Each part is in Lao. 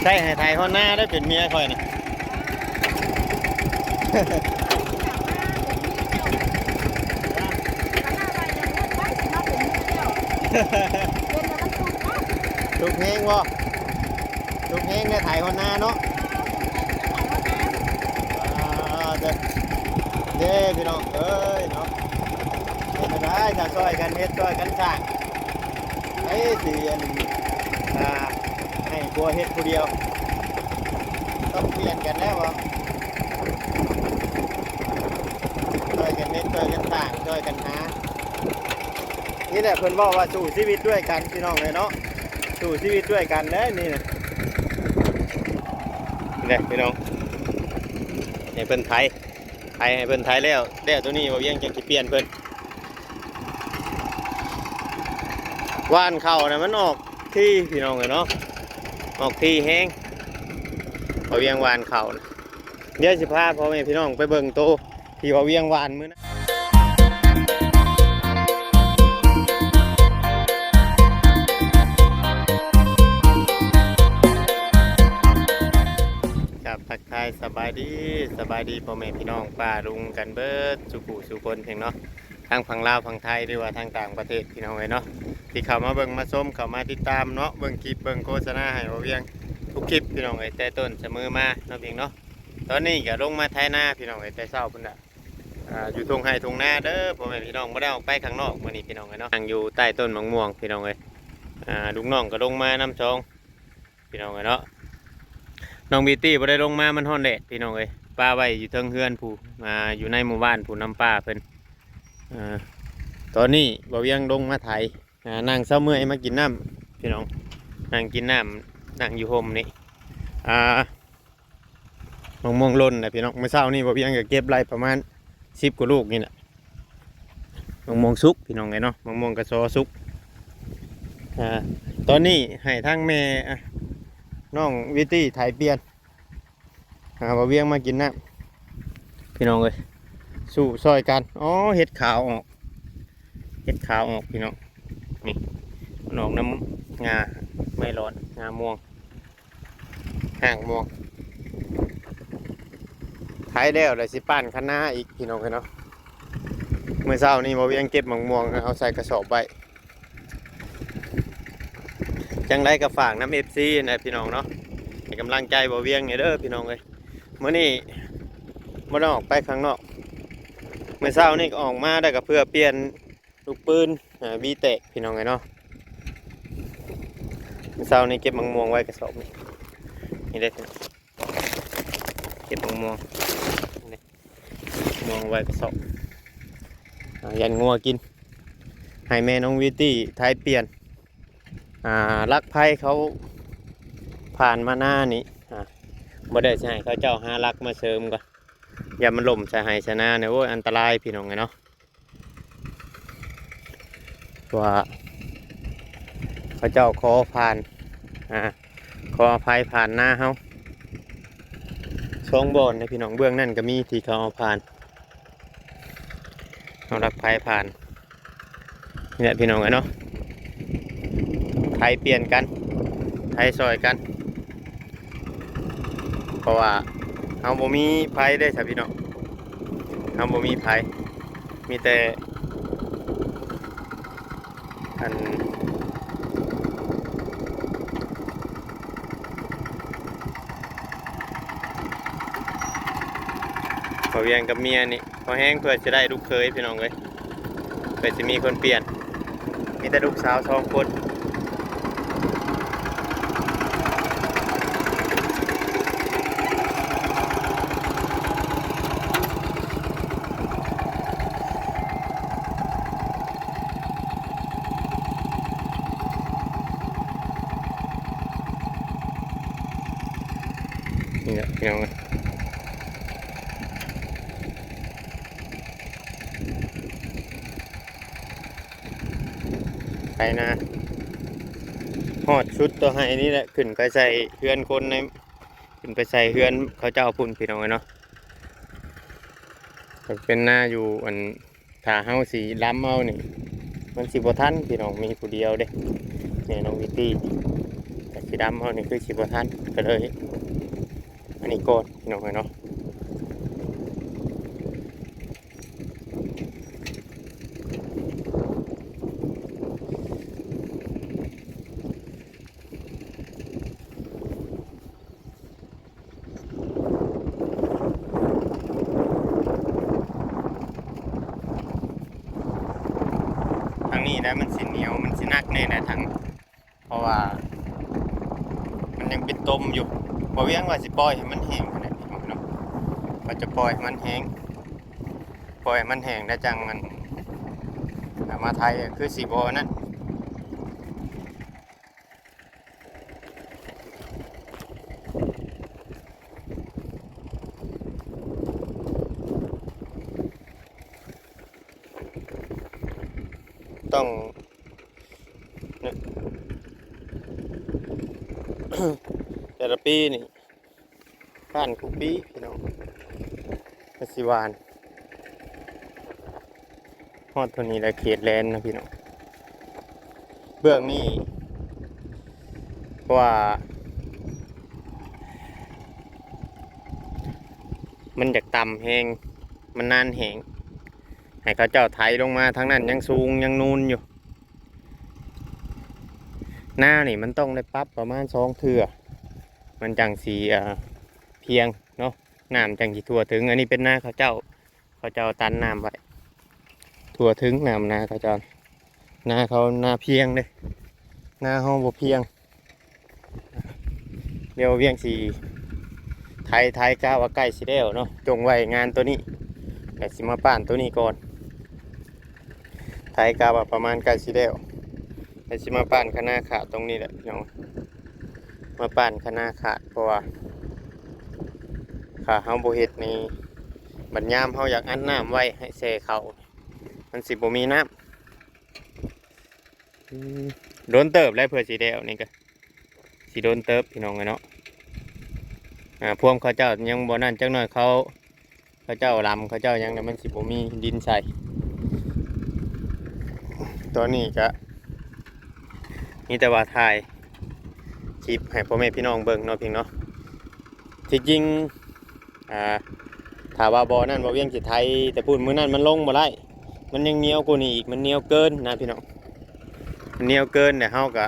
ໃຊ້ໃຫ້ໄຖຮອດນາໄດ້ ເປັນເມຍຂ້ອຍນະ. ທຸກແຮງບໍ່? ທຸກແຮງແດ່ ໄຖຮອດນາເນາະ. ອ່າ ເດີ ເດ້ພີ່ນ້ອງເອີຍເນາະ, ເຮັດແນວໃດ ຖ້າຊ່ອຍກັນເຮັດ ຊ່ອຍກັນສ້າງ ໃຜຊິອັນ ອ່າ ໃຫ້ຜົວເຮັດຜູ້ດຽວ ຕ້ອງປ່ຽນກັນແລ້ວເນາະ. ຊ່ອຍກັນເຮັດ ຊ່ອຍກັນສ້າງ ຊ່ອຍກັນຫາ. ນີ້ແຫຼະ ເພິ່ນເວົ້າວ່າ ສູ້ຊີວິດດ້ວຍກັນ ພີ່ນ້ອງເອີຍເນາະ, ສູ້ຊີວິດດ້ວຍກັນເດ້ ນີ້ນະ. ນີ້ແຫຼະພີ່ນ້ອງ ໃຫ້ເພິ່ນໄຖ ໄຖໃຫ້ເພິ່ນໄຖແລ້ວ ແລ້ວໂຕນີ້ ບໍ່ວຽງຈັ່ງຊິປ່ຽນເພິ່ນ. ຫວ່ານເຂົ້ານະ ມັນອອກທີ່ ພີ່ນ້ອງເອີຍເນາະ, ອອກທີ່ແຮງ ບໍ່ວຽງຫວ່ານເຂົ້ານະ. ດຽວຊິພາພໍ່ແມ່ພີ່ນ້ອງໄປເບິ່ງໂຕທີ່ວ່າວຽງຫວ່ານມື້ນັ້ນ. ຄັບ ທັກທາຍສະບາຍດີ ສະບາຍດີພໍ່ແມ່ພີ່ນ້ອງປ້າລຸງກັນເບິດສູ່ຜູ້ສູ່ຄົນເພງເນາະ, ທັງຝັ່ງລາວຝັ່ງໄທ ຫຼືວ່າທາງຕ່າງປະເທດ ພີ່ນ້ອງເອີຍເນາະ ທີ່ເຂົ້າມາເບິ່ງມາຊົມ ເຂົ້າມາຕິດຕາມເນາະ, ເບິ່ງຄລິບເບິ່ງໂຄສະນາໃຫ້ບ່າວວຽງທຸກຄລິບ ພີ່ນ້ອງເອີຍ ແຕ່ຕົ້ນສະເໝີມາເນາະ ເພງເນາະ. ຕອນນີ້ກໍລົງມາໄຖນາ ພີ່ນ້ອງເອີຍ ແຕ່ເຊົ້າພຸ້ນລະ ອ່າ ຢູ່ທົ່ງໄຮ່ທົ່ງນາເດີ ພໍ່ແມ່ພີ່ນ້ອງ, ບໍ່ໄດ້ອອກໄປຂ້າງນອກມື້ນີ້ ພີ່ນ້ອງເອີຍເນາະ. ນັ່ງຢູ່ໃຕ້ຕົ້ນໝາກມ່ວງ ພີ່ນ້ອງເອີຍ, ອ່າ ລູກນ້ອງກໍລົງມານຳສອງ ພີ່ນ້ອງເອີຍເນາະ. ນ້ອງບິວຕີ້ບໍ່ໄດ້ລົງມາ ມັນຮ້ອນແດດ ພີ່ນ້ອງເອີຍ, ປະໄວ້ຢູ່ເທິງເຮືອນພຸ້ນ ອ່າ ຢູ່ໃນໝູ່ບ້ານພຸ້ນ ນຳປ້າເພິ່ນ. ອ່າ ຕອນນີ້ບ່າວວຽງລົງມາໄຖ ອ່າ ນັ່ງເຊົາເມື່ອຍມາກິນນ້ຳ ພີ່ນ້ອງ, ນັ່ງກິນນ້ຳ ນັ່ງຢູ່ຮົ່ມນີ້. ອ່າ ໝາກມ່ວງຫຼົ່ນນະພີ່ນ້ອງ, ມື້ເຊົ້ານີ້ບ່າວວຽງກໍເກັບໄດ້ປະມານສິບກວ່າລູກນີ້ແຫຼະ. ໝາກມ່ວງສຸກ ພີ່ນ້ອງເອີຍເນາະ, ໝາກມ່ວງກະຊໍສຸກ. ອ່າ ຕອນນີ້ໃຫ້ທາງແມ່ ອ່າ ນ້ອງບິວຕີ້ໄຖປ່ຽນ. ອ່າ ບ່າວວຽງມາກິນນ້ຳ ພີ່ນ້ອງເອີຍ, ສູ້ຊ່ອຍກັນ. ອໍ ເຫັດຂາວອອກ ເຫັດຂາວອອກ ພີ່ນ້ອງ. ນີ້ ມັນອອກນຳງ່າໄມ້ຫຼອນ ງ່າມ່ວງ ຮາກມ່ວງ. ໄຖແລ້ວ ແລ້ວຊິປ້ານຄັນນາອີກ ພີ່ນ້ອງເອີຍເນາະ. ມື້ເຊົ້ານີ້ບ່າວວຽງເກັບໝາກມ່ວງ ເອົາໃສ່ກະສອບໄວ້. ຈັ່ງໃດກໍຝາກນຳເອັຟຊີນະພີ່ນ້ອງເນາະ, ໃຫ້ກຳລັງໃຈບ່າວວຽງແດ່ເດີພີ່ນ້ອງເອີຍ. ມື້ນີ້ບໍ່ໄດ້ອອກໄປຂ້າງນອກ, ມື້ເຊົ້ານີ້ກໍອອກມາໄດ້ກໍເພື່ອປ່ຽນລູກປືນ ອ່າ ບີແຕກ ພີ່ນ້ອງເອີຍເນາະ. ມື້ເຊົ້ານີ້ເກັບໝາກມ່ວງໄວ້ກະສອບນີ້ ນີ້ເດ້ ເກັບໝາກມ່ວງ ນີ້ ມ່ວງໄວ້ກະສອບ ອ່າ ຢ້ານງົວກິນ. ໃຫ້ແມ່ນ້ອງບິວຕີ້ໄຖປ່ຽນ. ອ່າ ຫຼັກໄພເຂົາຜ່ານມາໜ້ານີ້ ອ່າ ບໍ່ໄດ້ຊິໃຫ້ເຂົາເຈົ້າຫາຫຼັກມາເສີມກ່ອນ, ຢ້ານມັນລົ້ມໃສ່ໄຮ່ໃສ່ນານີ້ ໂອ້ຍ ອັນຕະລາຍ ພີ່ນ້ອງເອີຍເນາະ. ວ່າເຂົາເຈົ້າຂໍຜ່ານ ອ່າ ຂໍອະໄພຜ່ານນາເຮົາສອງບ່ອນເດ້ພີ່ນ້ອງ, ເບື້ອງນັ້ນກໍມີທີ່ເຂົາເອົາຜ່ານ ເຮົາລັກໄພຜ່ານ. ນີ້ແຫຼະພີ່ນ້ອງເອີຍເນາະ, ໄຖປ່ຽນກັນ ໄຖຊ່ອຍກັນ. ເພາະວ່າເຮົາບໍ່ມີໄພເດ້ຊະພີ່ນ້ອງ, ເຮົາບໍ່ມີໄພ ມີແຕ່ ອັນ ບ່າວວຽງກັບເມຍນີ້ ພໍແຮງເພື່ອຈະໄດ້ລູກເຂີຍ ພີ່ນ້ອງເອີຍ, ເພື່ອຈະມີຄົນປ່ຽນ. ມີແຕ່ລູກສາວສອງຄົນ. ນີ້ແຫຼະພີ່ນ້ອງເອີຍ, ໄຖນາຮອດສຸດຕໍ່ໄຮ່ນີ້ແຫຼະ, ຂຶ້ນໄປໃສ່ເຮືອນຄົນໃນ ຂຶ້ນໄປໃສ່ເຮືອນເຂົາເຈົ້າພຸ້ນ ພີ່ນ້ອງເອີຍເນາະ. ກໍເປັນນາຢູ່ ອັນ ຖ້າເຮົາຊິລຳເອົານີ້ ມັນຊິບໍ່ທັນ ພີ່ນ້ອງ, ມີຜູ້ດຽວເດ້ ແມ່ນ້ອງວິຕີ ກໍຊິ ຈຳເຮົານີ້ຄືຊິບໍ່ທັນ ກໍເລີຍອັນນີ້ກ່ອນພີ່ນ້ອງເອີຍເນາະ. ທາງນີ້ແຫຼະມັນຊິໜຽວ ມັນຊິໜັກແດ່ແຫຼະທາງ ເພາະວ່າມັນຍັງເປັນຕົມຢູ່. ບໍ່ວຽງວ່າຊິປ່ອຍໃຫ້ມັນແຫ້ງຫັ້ນແຫຼະພີ່ນ້ອງເນາະ ວ່າຈະປ່ອຍໃຫ້ມັນແຫ້ງ ປ່ອຍໃຫ້ມັນແຫ້ງແລ້ວຈັ່ງອັນ ເອົາມາໄຖ ຄືຊິບໍ່ນັ້ນ. ຕ້ອງ ແຕ່ລະປີນີ້ ຜ່ານຄູ່ປີພີ່ນ້ອງ ກະຊິຫວ່ານ ຮອດເທົ່ານີ້ແຫຼະ ເຂດແລນນະພີ່ນ້ອງ. ເບື້ອງນີ້ ເພາະວ່າມັນຢາກຕ່ຳແຮງ ມັນນານແຫ້ງ ໃຫ້ເຂົາເຈົ້າໄຖລົງມາທາງນັ້ນ ຍັງສູງ ຍັງນູນຢູ່. ນານີ້ມັນຕ້ອງໄດ້ປັບປະມານສອງເທື່ອ ມັນຈັ່ງຊິ ເອີ ພຽງເນາະ ນ້ຳຈັ່ງຊິທົ່ວເຖິງ. ອັນນີ້ເປັນນາເຂົາເຈົ້າ ເຂົາເຈົ້າຕັນນ້ຳໄວ້ ທົ່ວເຖິງນ້ຳນາເຂົາເຈົ້າ. ນາເຂົານາພຽງເດ້ ນາເຮົາບໍ່ພຽງ. ດຽວວຽງຊິໄຖ ໄຖກະວ່າໃກ້ຊິແລ້ວເນາະ ຈົ່ງໄວ້ງານໂຕນີ້ ແລ້ວຊິມາປ້ານໂຕນີ້ກ່ອນ. ໄຖກະວ່າປະມານໃກ້ຊິແລ້ວ ແລ້ວຊິມາປ້ານຄະນາຂາດຕົງນີ້ແຫຼະພີ່ນ້ອງ ມາປ້ານຄະນາຂາດ ເພາະວ່າຖ້າເຮົາບໍ່ເຮັດນີ້ ບັດຍາມເຮົາຢາກອັດນ້ຳໄວ້ໃຫ້ແຊ່ເຂົ້າ ມັນຊິບໍ່ມີນ້ຳ. ອືມ ດົນເຕີບແລ້ວເພື່ອຊິແລ້ວນີ້ກະ ຊິດົນເຕີບພີ່ນ້ອງເອີຍເນາະ. ອາ ພວມເຂົາເຈົ້າຍັງບໍ່ນັ້ນຈັກໜ້ອຍ ເຂົາ ເຂົາເຈົ້າລຳ ເຂົາເຈົ້າຫຍັງ ແລ້ວມັນຊິບໍ່ມີດິນໃສ່. ຕອນນີ້ກະມີແຕ່ວ່າຖ່າຍຄລິບໃຫ້ພໍ່ແມ່ພີ່ນ້ອງເບິ່ງເນາະ ພີ່ນ້ອງເນາະ. ທີ່ຈິງ ອ່າ ຖ້າວ່າບໍ່ນັ້ນ ບໍ່ວຽງຊິໄຖແຕ່ພຸ້ນ ມື້ນັ້ນມັນລົງບໍ່ໄດ້ ມັນຍັງໜຽວກວ່ານີ້ອີກ ມັນໜຽວເກີນນະພີ່ນ້ອງ ມັນໜຽວເກີນ ແລ້ວເຮົາກະ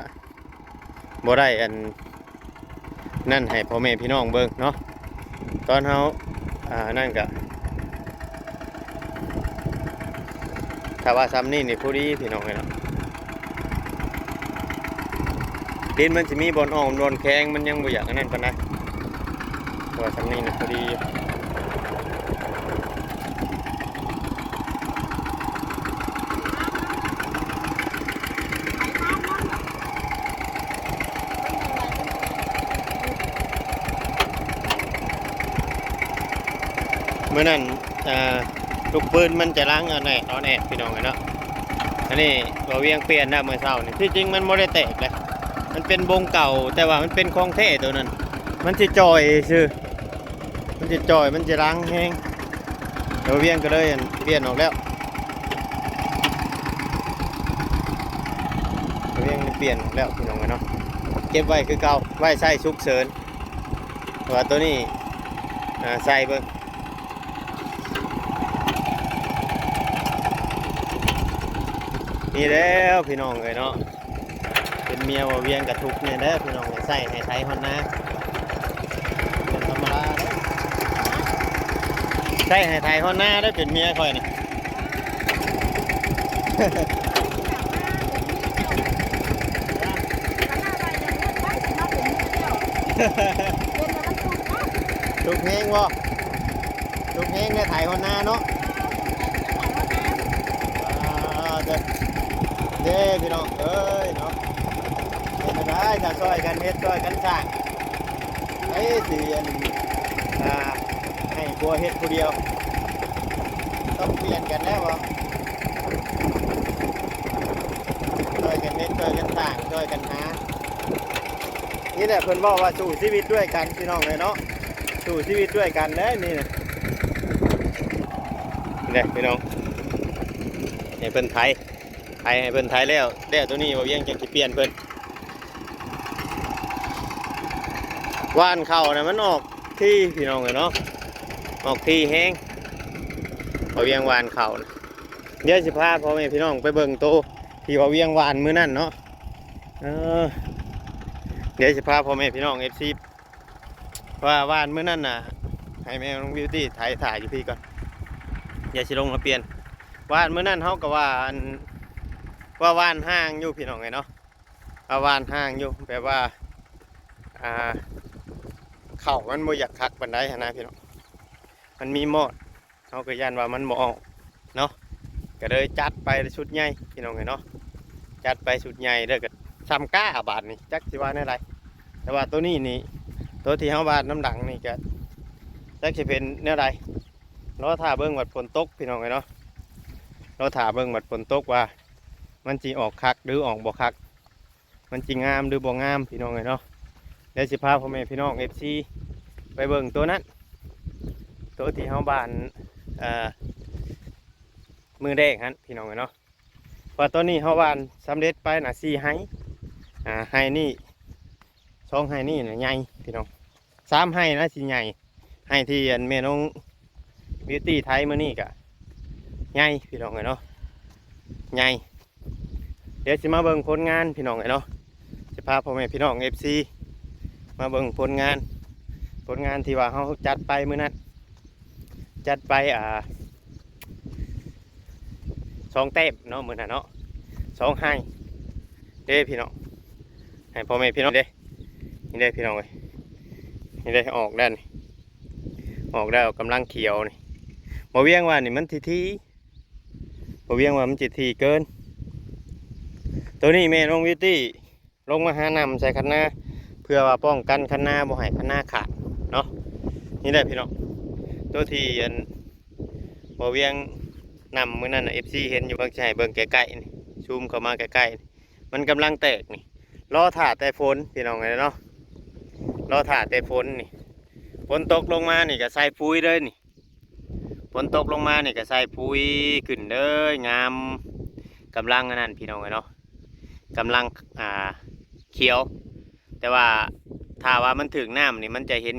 ບໍ່ໄດ້ອັນນັ້ນໃຫ້ພໍ່ແມ່ພີ່ນ້ອງເບິ່ງເນາະ. ຕອນເຮົາ ອ່າ ນັ້ນກະ ຖ້າວ່າຊ່ຳນີ້ນີ້ພໍດີພີ່ນ້ອງເອີຍເນາະ. ດິນມັນຊິມີບ່ອນອ່ອນບ່ອນແຂງ ມັນຍັງບໍ່ຢາກອັນນັ້ນປານໃດ ແຕ່ວ່າຊ່ຳນີ້ນີ້ພໍດີ. ມື້ນັ້ນ ອ່າ ລູກປືນມັນຈະລັງອອນແອດອອນແອດ ພີ່ນ້ອງເອີຍເນາະ. ອັນນີ້ບ່າວວຽງປ່ຽນແລ້ວ ມື້ເຊົ້ານີ້ ທີ່ຈິງມັນບໍ່ໄດ້ແຕກເດ້ ມັນເປັນບົງເກົ່າ ແຕ່ວ່າມັນເປັນຂອງແທ້ໂຕນັ້ນ ມັນຊິຈ່ອຍຊື່ ມັນຊິຈ່ອຍ ມັນຊິລັງແຮງ. ບ່າວວຽງກະເລີຍ ອັນ ປ່ຽນອອກແລ້ວ ບ່າວວຽງປ່ຽນອອກແລ້ວ ພີ່ນ້ອງເອີຍເນາະ. ເກັບໄວ້ຄືເກົ່າ ໄວ້ໃຊ້ສຸກເສີນ ເພາະວ່າໂຕນີ້ ອ່າ ໃສ່ເບິ່ງ ນີ້ແລ້ວພີ່ນ້ອງເອີຍເນາະ. ເປັນເມຍບ່າວວຽງກະທຸກແດ່ເດີພີ່ນ້ອງເອີຍ ໃຊ້ໄຫ້ໄຖຮອດນາ ບໍ່ທຳມະດາເດີ ໃຊ້ໄຫ້ໄຖຮອດນາເດີ ເປັນເມຍຂ້ອຍນີ້. ທຸກແຮງບໍ່? ທຸກແຮງແດ່ ໄຖຮອດນາເນາະ. ອ່າ ເດີ ເດ້ພີ່ນ້ອງເອີຍເນາະ ເປັນຈັ່ງໃດ ຖ້າຊ່ອຍກັນເຮັດ ຊ່ອຍກັນສ້າງ ໃຜຊິອັນ ອ່າ ໃຫ້ຜົວເຮັດຜູ້ດຽວ ຕ້ອງປ່ຽນກັນແລ້ວບໍ່? ຊ່ອຍກັນເຮັດ ຊ່ອຍກັນສ້າງ ຊ່ອຍກັນຫາ. ນີ້ແຫຼະເພິ່ນເວົ້າວ່າ ສູ້ຊີວິດດ້ວຍກັນ ພີ່ນ້ອງເອີຍເນາະ ສູ້ຊີວິດດ້ວຍກັນເດ້ ນີ້ນະ ນີ້ແຫຼະພີ່ນ້ອງ ໃຫ້ເພິ່ນໄຖ ໄຖໃຫ້ເພິ່ນໄຖແລ້ວ ແລ້ວໂຕນີ້ບ່າວວຽງຈັ່ງຊິປ່ຽນເພິ່ນ. ຫວ່ານເຂົ້ານະ ມັນອອກທີ່ພີ່ນ້ອງເອີຍເນາະ ອອກທີ່ແຮງ ບ່າວວຽງຫວ່ານເຂົ້ານະ. ດຽວຊິພາພໍ່ແມ່ພີ່ນ້ອງໄປເບິ່ງໂຕທີ່ບ່າວວຽງຫວ່ານມື້ນັ້ນເນາະ. ເອີ ດຽວຊິພາພໍ່ແມ່ພີ່ນ້ອງເອັຟຊີ ວ່າຫວ່ານມື້ນັ້ນນະ ໃຫ້ແມ່ນ້ອງບິວຕີ້ໄຖຖ່າຍຢູ່ພີ້ກ່ອນ. ດຽວຊິລົງມາປ່ຽນ. ຫວ່ານມື້ນັ້ນເຮົາກໍວ່າ ອັນ ວ່າຫວ່ານຫ່າງຢູ່ພີ່ນ້ອງເອີຍເນາະ ວ່າຫວ່ານຫ່າງຢູ່ ແບບວ່າ ອ່າ ເຂົ້າມັນບໍ່ຢາກຄັກປານໃດຫັ້ນນະພີ່ນ້ອງ ມັນມີມອດ ເຮົາກໍຢ້ານວ່າມັນບໍ່ອອກເນາະ ກໍເລີຍຈັດໄປຊຸດໃຫຍ່ພີ່ນ້ອງເອີຍເນາະ. ຈັດໄປຊຸດໃຫຍ່ເດີ ກໍຊ່ຳກ້າບາດນີ້ ຈັກຊິວ່າແນວໃດ. ແຕ່ວ່າໂຕນີ້ນີ້ ໂຕທີ່ເຮົາຫວ່ານນຳຫຼັງນີ້ ກໍຈັກຊິເປັນແນວໃດ ລໍຖ້າເບິ່ງບັດຝົນຕົກພີ່ນ້ອງເອີຍເນາະ ລໍຖ້າເບິ່ງບັດຝົນຕົກວ່າ ມັນຊິອອກຄັກ ຫຼື ອອກບໍ່ຄັກ ມັນຊິງາມ ຫຼື ບໍ່ງາມ ພີ່ນ້ອງເອີຍເນາະ. ດຽວຊິພາພໍ່ແມ່ພີ່ນ້ອງເອັຟຊີໄປເບິ່ງໂຕນັ້ນ ໂຕທີ່ເຮົາຫວ່ານ ເອີ ມື້ແລກຫັ້ນ ພີ່ນ້ອງເອີຍເນາະ. ວ່າຕອນນີ້ເຮົາຫວ່ານສຳເລັດໄປນະສີ່ໄຮ່ ອ່າ ໄຮ່ນີ້ ສອງໄຮ່ນີ້ນະໃຫຍ່ພີ່ນ້ອງ ສາມໄຮ່ນະຊິໃຫຍ່ ໄຮ່ທີ່ອັນແມ່ນ້ອງບິວຕີ້ໄຖມື້ນີ້ກະໃຫຍ່ພີ່ນ້ອງເອີຍເນາະ ໃຫຍ່. ດຽວຊິມາເບິ່ງຜົນງານພີ່ນ້ອງເອີຍເນາະ ຊິພາພໍ່ແມ່ພີ່ນ້ອງເອັຟຊີມາເບິ່ງຜົນງານ ຜົນງານທີ່ວ່າເຮົາຈັດໄປມື້ນັ້ນ ຈັດໄປ ອ່າ ສອງແຕ້ມເນາະ ມື້ນັ້ນເນາະ ສອງໄຮ່ເດ້ພີ່ນ້ອງ ໃຫ້ພໍ່ແມ່ພີ່ນ້ອງເດ້. ນີ້ເດ້ພີ່ນ້ອງເອີຍ ນີ້ເດ້ ອອກແລ້ວນີ້ ອອກແລ້ວກຳລັງຂຽວນີ້. ບ່າວວຽງວ່ານີ້ມັນຖີ່ໆ ບ່າວວຽງວ່າມັນຈະຖີ່ເກີນ. ໂຕນີ້ແມ່ນ້ອງບິວຕີ້ ລົງມາຫານ້ຳໃສ່ຄັນນາ ເພື່ອວ່າປ້ອງກັນຄັນນາບໍ່ໃຫ້ຄັນນາຂາດເນາະ. ນີ້ແຫຼະພີ່ນ້ອງ ໂຕທີ່ອັນ ບ່າວວຽງນຳມື້ນັ້ນນະ ເອັຟຊີເຫັນຢູ່ ເບິ່ງ ຊິໃຫ້ເບິ່ງໃກ້ໆນີ້ ຊູມເຂົ້າມາໃກ້ໆນີ້ ມັນກຳລັງແຕກນີ້ ລໍຖ້າແຕ່ຝົນພີ່ນ້ອງເອີຍເນາະ ລໍຖ້າແຕ່ຝົນນີ້. ຝົນຕົກລົງມານີ້ກໍໃສ່ປຸ໋ຍເລີຍນີ້ ຝົນຕົກລົງມານີ້ກໍໃສ່ປຸ໋ຍຂຶ້ນເລີຍ ງາມ ກຳລັງອັນນັ້ນພີ່ນ້ອງເອີຍເນາະ ກຳລັງ ອ່າ ຂຽວ. ແຕ່ວ່າຖ້າວ່າມັນຖືກນ້ຳນີ້ ມັນຈະເຫັນ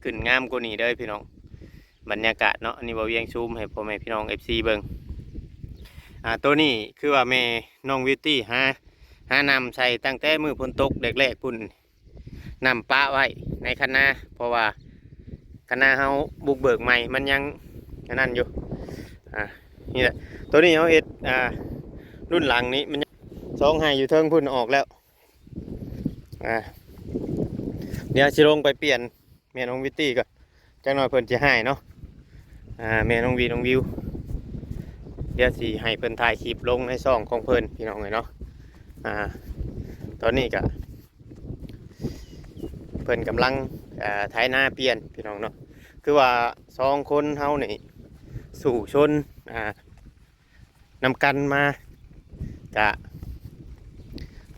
ຂຶ້ນງາມກວ່ານີ້ເດີພີ່ນ້ອງ ບັນຍາກາດເນາະ. ອັນນີ້ບ່າວວຽງຊູມໃຫ້ພໍ່ແມ່ພີ່ນ້ອງເອັຟຊີເບິ່ງ. ອ່າ ໂຕນີ້ຄືວ່າແມ່ນ້ອງບິວຕີ້ຫາ ຫານ້ຳໃສ່ຕັ້ງແຕ່ມື້ຝົນຕົກແລກໆພຸ້ນ ນ້ຳປະໄວ້ໃນຄັນນາ ເພາະວ່າຄັນນາເຮົາບຸກເບີກໃໝ່ ມັນຍັງອັນນັ້ນຢູ່. ອ່າ ນີ້ແຫຼະ ໂຕນີ້ເຮົາເຮັດ ອ່າ ລຸ້ນຫຼັງນີ້ ມັນ ສອງໄຮ່ຢູ່ເທິງພຸ້ນອອກແລ້ວ. ອ່າ ດຽວຊິລົງໄປປ່ຽນແມ່ນ້ອງບິວຕີ້ກ່ອນ ຈັກໜ້ອຍເພິ່ນຊິຮ້າຍເນາະ. ອ່າ ແມ່ນ້ອງວີ ນ້ອງວິວ ດຽວຊິໃຫ້ເພິ່ນຖ່າຍຄລິບລົງໃນຊ່ອງຂອງເພິ່ນ ພີ່ນ້ອງເອີຍເນາະ. ອ່າ ຕອນນີ້ກະ ເພິ່ນກຳລັງ ເອີ ໄຖນາປ່ຽນ ພີ່ນ້ອງເນາະ. ຄືວ່າສອງຄົນເຮົານີ້ສູ້ຊົນ ອ່າ ນຳກັນມາກະ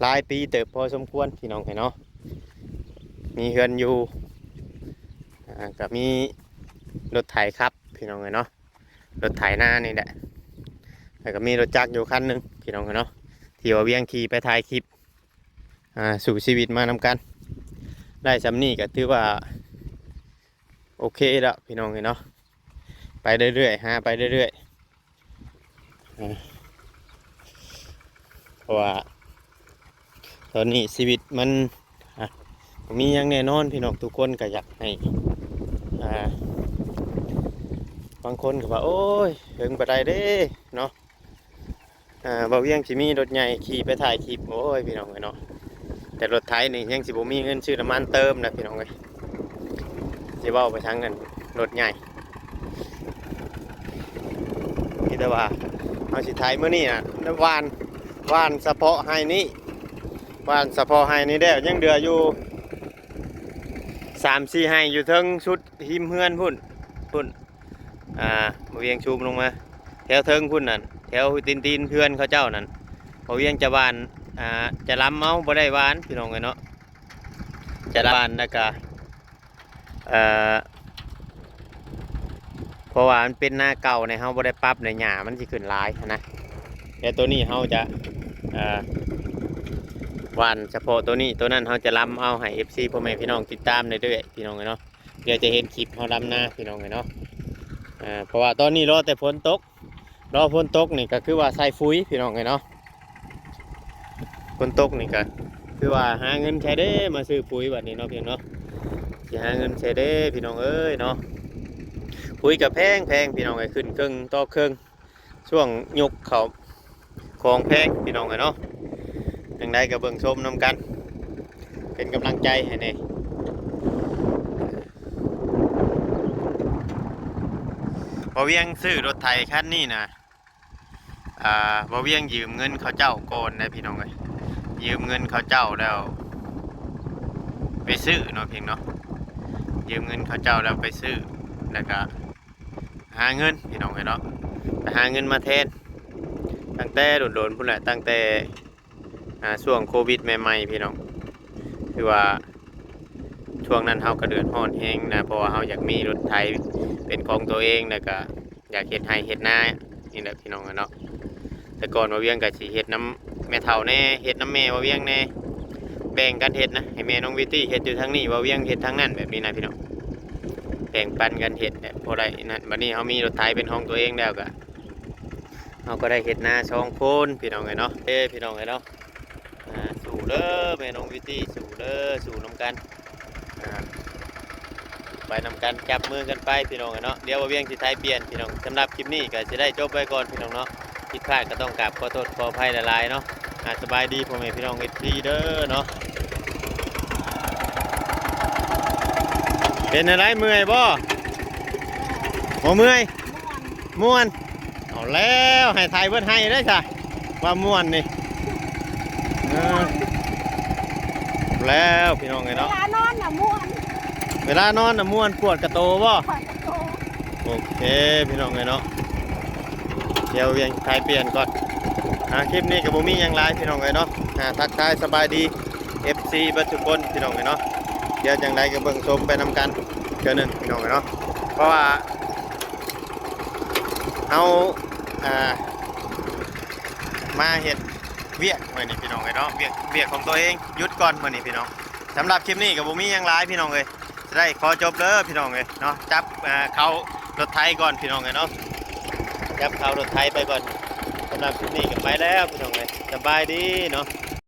ຫຼາຍປີເຕີບພໍສົມຄວນ ພີ່ນ້ອງເອີຍເນາະ. ມີເຮືອນຢູ່ ອ່າ ກະມີລົດໄຖຂັບ ພີ່ນ້ອງເອີຍເນາະ ລົດໄຖນານີ້ແຫຼະ ແລ້ວກະມີລົດຈັກຢູ່ຄັນໜຶ່ງ ພີ່ນ້ອງເອີຍເນາະ ທີ່ວ່າວຽງຂີ່ໄປຖ່າຍຄລິບ ອ່າ ສູ້ຊີວິດມານຳກັນ. ໄດ້ສ່ຳນີ້ກະຖືວ່າໂອເຄແລ້ວ ພີ່ນ້ອງເອີຍເນາະ ໄປເລື້ອຍໆ ຫາໄປເລື້ອຍໆ ເພາະວ່າຕອນນີ້ຊີວິດມັນ ອ່າ ບໍ່ມີຫຍັງແນ່ນອນ ພີ່ນ້ອງ. ທຸກຄົນກໍຢາກໃຫ້ ອ່າ ບາງຄົນກໍວ່າ ໂອ້ຍ ເຖິງບໍ່ໄດ້ເດ້ເນາະ ອ່າ ບ່າວວຽງຊິມີລົດໃຫຍ່ຂີ່ໄປຖ່າຍຄລິບ ໂອ້ຍ ພີ່ນ້ອງເອີຍເນາະ. ແຕ່ລົດໄຖນີ້ຍັງຊິບໍ່ມີເງິນຊື້ນ້ຳມັນເຕີມນະ ພີ່ນ້ອງເອີຍ ຊິເວົ້າໄປທາງອັນລົດໃຫຍ່. ມີແຕ່ວ່າເຮົາຊິໄຖມື້ນີ້ນະ ຫວ່ານ ຫວ່ານສະເພາະໄຮ່ນີ້ ຫວ່ານສະເພາະໄຮ່ນີ້ແລ້ວ ຍັງເຫຼືອຢູ່ສາມສີ່ໄຮ່ຢູ່ເທິງສຸດ ຮິມເຮືອນພຸ້ນ ພຸ້ນ ອ່າ ບ່າວວຽງຊູມລົງມາ ແຖວເທິງພຸ້ນນັ້ນ ແຖວຕີນໆເຮືອນເຂົາເຈົ້ານັ້ນ ບ່າວວຽງຈະຫວ່ານ ອ່າ ຈະລຳເອົາ ບໍ່ໄດ້ຫວ່ານ ພີ່ນ້ອງເອີຍເນາະ. ຈະຫວ່ານແລ້ວກະ ເອີ ເພາະວ່າມັນເປັນນາເກົ່າໃນ ເຮົາບໍ່ໄດ້ປັບໃນ ຫຍ້າມັນຊິຂຶ້ນຫຼາຍຫັ້ນນະ. ແລ້ວໂຕນີ້ເຮົາຈະ ເອີ ຫ ຫວ່ານສະເພາະໂຕນີ້ໂຕນັ້ນ ເຮົາຈະລຳເອົາໃຫ້ເອັຟຊີພໍ່ແມ່ພີ່ນ້ອງຕິດຕາມເລື້ອຍໆ ພີ່ນ້ອງເອີຍເນາະ. ດຽວຈະເຫັນຄລິບເຮົາລຳນາ ພີ່ນ້ອງເອີຍເນາະ. ເອີ ເພາະວ່າຕອນນີ້ລໍແຕ່ຝົນຕົກ ລໍຝົນຕົກນີ້ກໍຄືວ່າໃສ່ຝຸ່ຍ ພີ່ນ້ອງເອີຍເນາະ. ຝົນຕົກນີ້ກໍຄືວ່າຫາເງິນໃສເດ້ມາຊື້ຝຸ່ຍບັດນີ້ເນາະ ພີ່ນ້ອງເນາະ. ຊິຫາເງິນໃສເດ້ ພີ່ນ້ອງເອີຍເນາະ. ຝຸ່ຍກໍແພງໆ ພີ່ນ້ອງເອີຍ ຂຶ້ນເຄິ່ງຕໍ່ເຄິ່ງ ຊ່ວງຍົກເຂົ້າຂອງແພງ ພີ່ນ້ອງເອີຍເນາະ. ຈັ່ງໃດກໍເບິ່ງຊົມນຳກັນ ເປັນກຳລັງໃຈໃຫ້ແດ່. ບ່າວວຽງຊື້ລົດໄຖຄັນນີ້ນະ ອ່າ ບ່າວວຽງຢືມເງິນເຂົາເຈົ້າກ່ອນໄດ໋ ພີ່ນ້ອງເອີຍ. ຢືມເງິນເຂົາເຈົ້າແລ້ວໄປຊື້ເນາະ ພີ່ນ້ອງເນາະ. ຢືມເງິນເຂົາເຈົ້າແລ້ວໄປຊື້ ແລ້ວກໍຫາເງິນ ພີ່ນ້ອງເອີຍເນາະ. ໄປຫາເງິນມາແທນ ຕັ້ງແຕ່ດົນໆ ພຸ້ນແຫຼະ ຕັ້ງແຕ່ ອ່າ ຊ່ວງໂຄວິດໃໝ່ໆ ພີ່ນ້ອງ. ຄືວ່າຊ່ວງນັ້ນເຮົາກໍເດືອດຮ້ອນແຮງນະ ເພາະວ່າເຮົາຢາກມີລົດໄຖເປັນຂອງຕົວເອງ ແລ້ວກໍຢາກເຮັດໄຮ່ເຮັດນານີ້ແຫຼະ ພີ່ນ້ອງເອີຍເນາະ. ແຕ່ກ່ອນບ່າວວຽງກໍຊິເຮັດນຳແມ່ເຖົ້າແດ່ ເຮັດນຳແມ່ບ່າວວຽງແດ່ ແບ່ງກັນເຮັດນະ ໃຫ້ແມ່ນ້ອງວິວຕີ້ເຮັດຢູ່ທາງນີ້ ບ່າວວຽງເຮັດທາງນັ້ນ ແບບນີ້ນະ ພີ່ນ້ອງ. ແບ່ງປັນກັນເຮັດແຫຼະ ພໍໄດ້ນັ້ນ. ບັດນີ້ເຮົາມີລົດໄຖເປັນຂອງຕົວເອງແລ້ວກໍ ເຮົາກໍໄດ້ເຮັດນາສອງຄົນ ພີ່ນ້ອງເອີຍເນາະ. ເອີ ພີ່ນ້ອງເອີຍເນາະ ອ່າ ສູ້ເດີ້ແມ່ນ້ອງວິວຕີ້ ສູ້ເດີ້ ສູ້ນຳກັນ ອ່າ ໄປນຳກັນ ຈັບມືກັນໄປ ພີ່ນ້ອງເອີຍເນາະ. ດຽວບ່າວວຽງຊິຖ່າຍປ່ຽນ ພີ່ນ້ອງ. ສຳລັບຄລິບນີ້ກໍຊິໄດ້ຈົບໄວ້ກ່ອນ ພີ່ນ້ອງເນາະ. ຜິດພາດກໍຕ້ອງກາບຂໍໂທດຂໍອະໄພຫຼາຍໆເນາະ. ອ່າ ສະບາຍດີພໍ່ແມ່ພີ່ນ້ອງເອັຟຊີເດີ້ເນາະ. ເປັນຈັ່ງໃດ ເມື່ອຍບໍ່? ບໍ່ເມື່ອຍ? ມ່ວນ ມ່ວນ. ເອົາແລ້ວ ໃຫ້ຖ່າຍເບິດໄຮ່ເດ້ຊະ ວ່າມ່ວນນີ້. ເອີ ແລ້ວ ພີ່ນ້ອງເອີຍເນາະ ເວລານອນນະມ່ວນ ເວລານອນນະມ່ວນ. ປວດກະໂຕບໍ່? ປວດກະໂຕ. ໂອເຄ ພີ່ນ້ອງເອີຍເນາະ ດຽວວຽງຖ່າຍປ່ຽນກ່ອນ. ອ່າ ຄລິບນີ້ກໍບໍ່ມີຫຍັງຫຼາຍ ພີ່ນ້ອງເອີຍເນາະ. ອ່າ ທັກທາຍສະບາຍດີເອັຟຊີເບິດທຸກຄົນ ພີ່ນ້ອງເອີຍເນາະ. ດຽວຈັ່ງໃດກໍເບິ່ງຊົມໄປນຳກັນເທື່ອໜຶ່ງ ພີ່ນ້ອງເອີຍເນາະ. ເພາະວ່າ ເຮົາ ອ່າ ມາເຮັດວຽກມື້ນີ້ ພີ່ນ້ອງເອີຍເນາະ ວຽກ ວຽກຂອງຕົວເອງ ຢຸດກ່ອນມື້ນີ້ ພີ່ນ້ອງ. ສຳລັບຄລິບນີ້ກໍບໍ່ມີຫຍັງຫຼາຍ ພີ່ນ້ອງເອີຍ ຈະໄດ້ຂໍຈົບເດີ ພີ່ນ້ອງເອີຍເນາະ. ຈັບ ອ່າ ເຂົ້າລົດໄຖກ່ອນ ພີ່ນ້ອງເອີຍເນາະ ຈັບເຂົ້າລົດໄຖໄປກ່ອນ. ສຳລັບຄລິບນີ້ກໍໄປແລ້ວ ພີ່ນ້ອງເອີຍ ສະບາຍດີເນາະ.